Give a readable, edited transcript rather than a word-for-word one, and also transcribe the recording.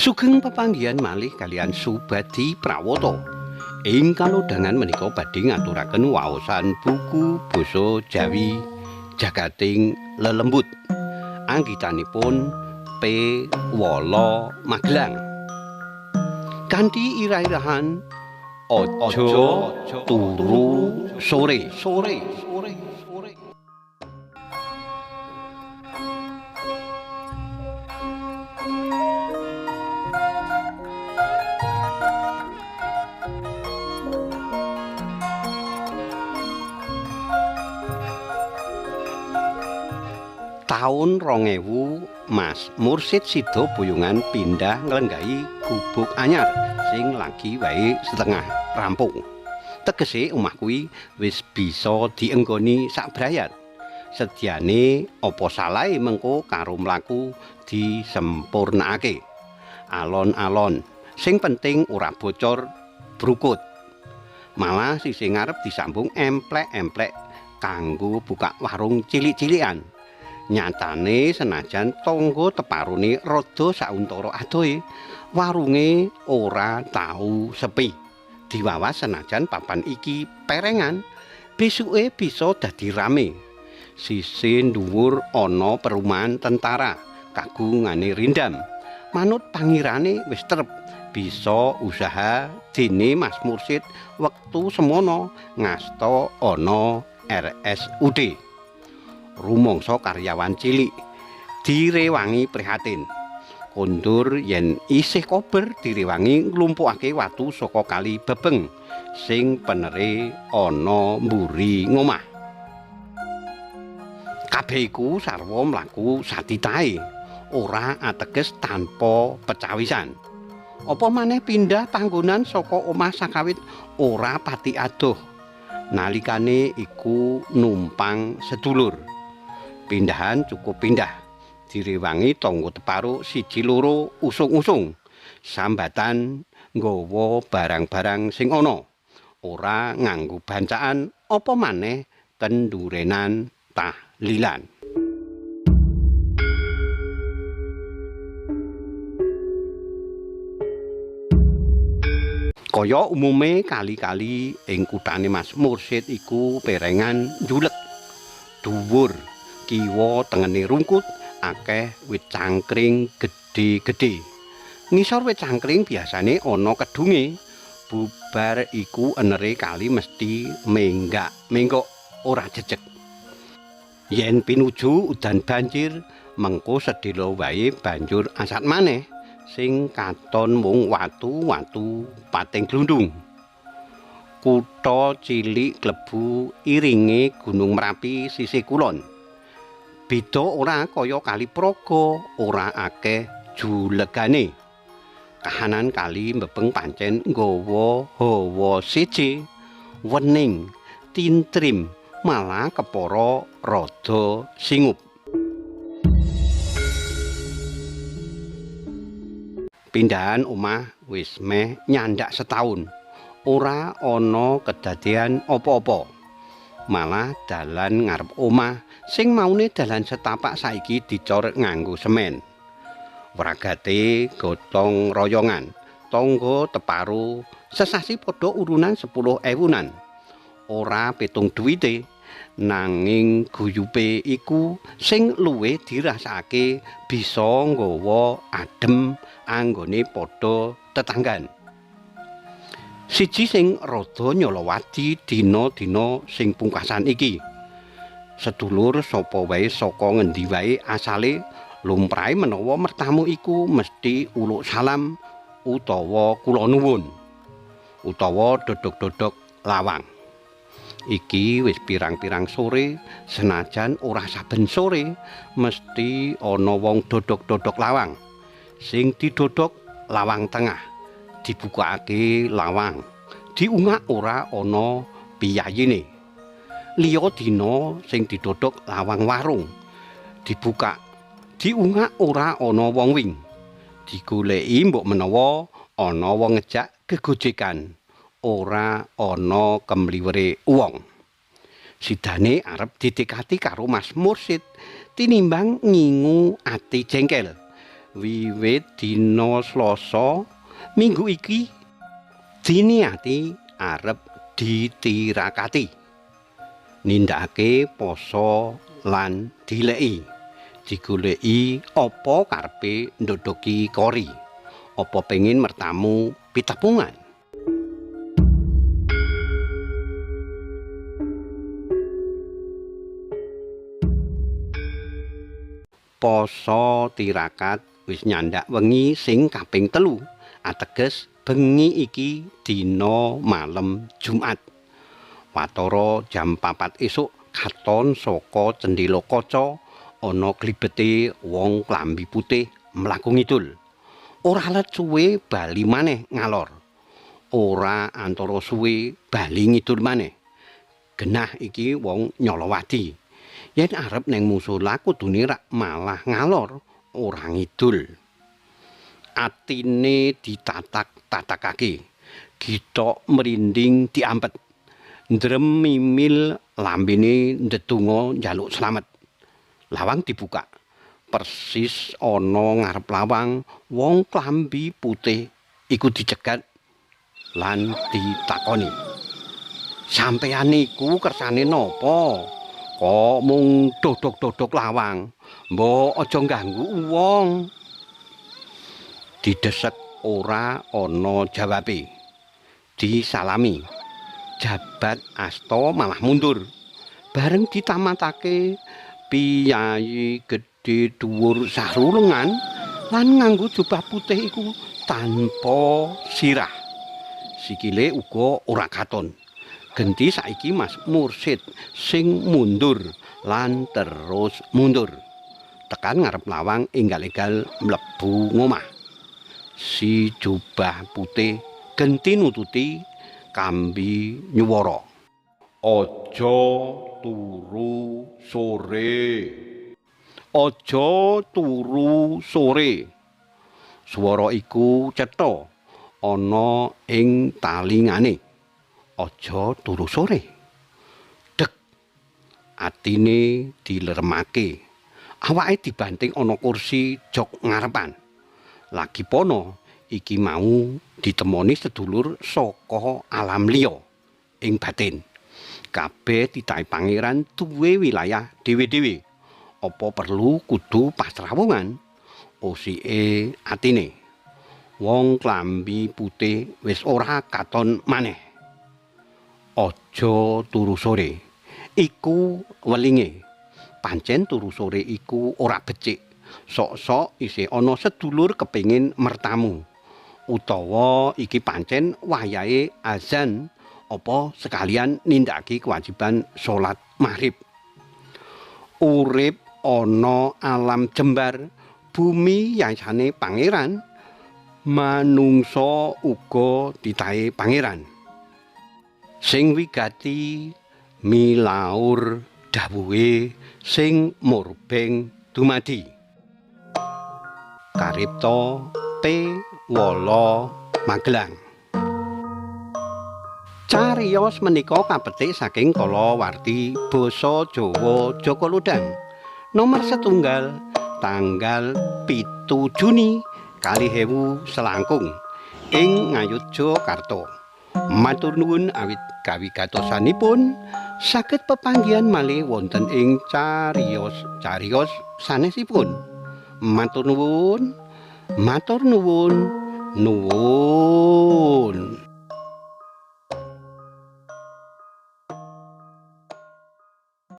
Sugeng pepanggihan malih kaliyan Subadi Prawoto. Ing kalodhangan menika badhe ngaturaken waosan buku basa Jawi Jagating Lelembut. Anggitanipun P. Wolo Magelang. Kanthi irah-irahan Aja Turu Sore. Sore. Taun 2000 Mas Mursid sida boyongan pindah nglenggahi gubuk anyar sing lagi wae setengah rampung. Tegese omah kuwi wis bisa dienggoni sakbrayat. Sedyane apa salahe mengko karo mlaku disempurnakake. Alon-alon, sing penting ora bocor brukut. Malah sisih ngarep disambung emplek-emplek kanggo buka warung cilik-cilikan. Nyatane senajan tangga teparone rada sauntara adohe, warunge ora tau sepi. Diwawas senajan papan iki perengan, besuke bisa dadi rame. Sisih dhuwur ana perumahan tentara kagungane Rindam. Manut pangirane wis trep bisa usaha dene Mas Mursid wektu semono ngasta ana RSUD. Rumangsa karyawan cilik direwangi prihatin. Kondur yen isih kober direwangi nglumpukake watu saka kali Bebeng sing penere ana mburi ngomah. Kabeh iku sarwa mlaku satitahe, ora ateges tanpa pecawisan. Apa maneh pindah panggonan saka omah sakawit ora pati adoh. Nalikane iku numpang sedulur. Pindahan cukup pindah, direwangi tangga teparo siji loro usung-usung, sambatan nggawa barang-barang sing ana, ora nganggo bancaan apa maneh kendurenan tahlilan. Kaya umume kali-kali ing kuthane Mas Mursid iku perengan njulek, dhuwur, kiwa tengene rungkut akeh wit cangkring gedhe-gedhe. Ngisor wit cangkring biasane ana kedunge. Bubar iku enere kali mesti menggak-menggok ora jejeg. Yen pinuju udan banjir, mengko sedhela wae banjur asat maneh sing katon mung watu-watu pating glundung. Kutha cilik klebu iringe Gunung Merapi sisih kulon. Beda ora kaya kali Praga, ora akeh julegane. Kahanan kali Bebeng pancen nggawa hawa siji, wening, tintrim, malah kepara rada singup. Pindahan omah wis meh nyandak setahun. Ora ana kedadean apa-apa. Malah dalan ngarep omah sing maune dalan setapak saiki dicor nganggo semen. Wragate gotong royongan, tangga teparo sesasi padha urunan 10 ewunan. Ora pitung duwite, nanging guyupe iku sing luwih dirasakake bisa nggawa adem anggone padha tetanggan. Siji sing rada nyolowadi dina-dina sing pungkasan iki. Sedulur sapa wae saka ngendi wae asale, lumrahe menawa mertamu iku mesti uluk salam utawa kula nuwun utawa dodok-dodok lawang. Iki wis pirang-pirang sore, senajan ora saben sore mesti ana wong dodok-dodok lawang. Sing didodok lawang tengah, dibukakake lawang, diungak ora ana piyayine. Liya dina sing didodok lawang warung, dibuka, diungak ora ana wong wing. Digoleki mbok menawa ana wong ngejak gegojekan, ora ana kemliwere wong. Sidane arep didekati karo Mas Mursid tinimbang ngingu ati jengkel. Wiwit dina Selasa minggu iki diniati arep ditirakati. Nindakake poso lan dileki. Digoleki apa karepe ndodhoki kori. Apa pengin mertamu pitepungan. Poso tirakat wis nyandak wengi sing kaping 3, ateges bengi iki dina malem Jumat. Watara jam 4 esuk katon saka cendhela kaca ana glibete wong klambi putih mlaku ngidul. Ora let suwe bali maneh ngalor. Ora antara suwe bali ngidul maneh. Genah iki wong nyolowadi. Yen arep neng musala kudune rak malah ngalor, ora ngidul. Atine ditatak-tatakake. Githok mrinding diampet. Ndrem mimil lambene ndedonga njaluk slamet. Lawang dibuka. Persis ana ngarep lawang wong klambi putih iku dicegat lan ditakoni. Sampeyan niku kersane napa? Kok mung dodok-dodok lawang? Mbok aja ngganggu wong. Didesek ora ana jawabe. Disalami. Jabat asta malah mundur. Bareng ditamatake piyayi gedhe dhuwur sarulengan lan nganggo jubah putih iku tanpa sirah. Sikile uga ora katon. Genti saiki Mas Mursid sing mundur lan terus mundur. Tekan ngarep lawang enggal-enggal mlebu ngomah. Si jubah putih genti nututi kambi nyuwara. Aja turu sore. Aja turu sore. Swara iku cetha ana ing talingane. Aja turu sore. Dek. Atine dileremake. Awake dibanting ana kursi jok ngarepan. Lagi pono iki mau ditemoni sedulur saka alam liya ing batin. Kabeh titahe pangeran duwe wilayah dhewe-dhewe. Apa perlu kudu pasrawungan? Osike atine. Wong klambi putih wis ora katon maneh. Aja turu sore. Iku welinge. Pancen turu sore iku ora becik. Sok-sok isih ana sedulur kepingin mertamu. Utawa iki pancen wayahe azan apa sekalian nindakake kewajiban salat maghrib. Urip ana alam jembar, bumi yaisane pangeran, manungsa uga titahe pangeran. Sing wigati milaur dawuhe sing murbeng dumadi. Karipta P. Wolo Magelang. Cariyos menika kapetik saking kalawarti basa Jawa Jaka Lodhang nomor 1 tanggal 7 Juni 2000 selangkung ing Ngayogyakarta. Matur nuwun awit kawigatosanipun saged pepanggihan malih wonten ing cariyos-cariyos sanesipun. Matur nuwun, matur nuwun, nuwun.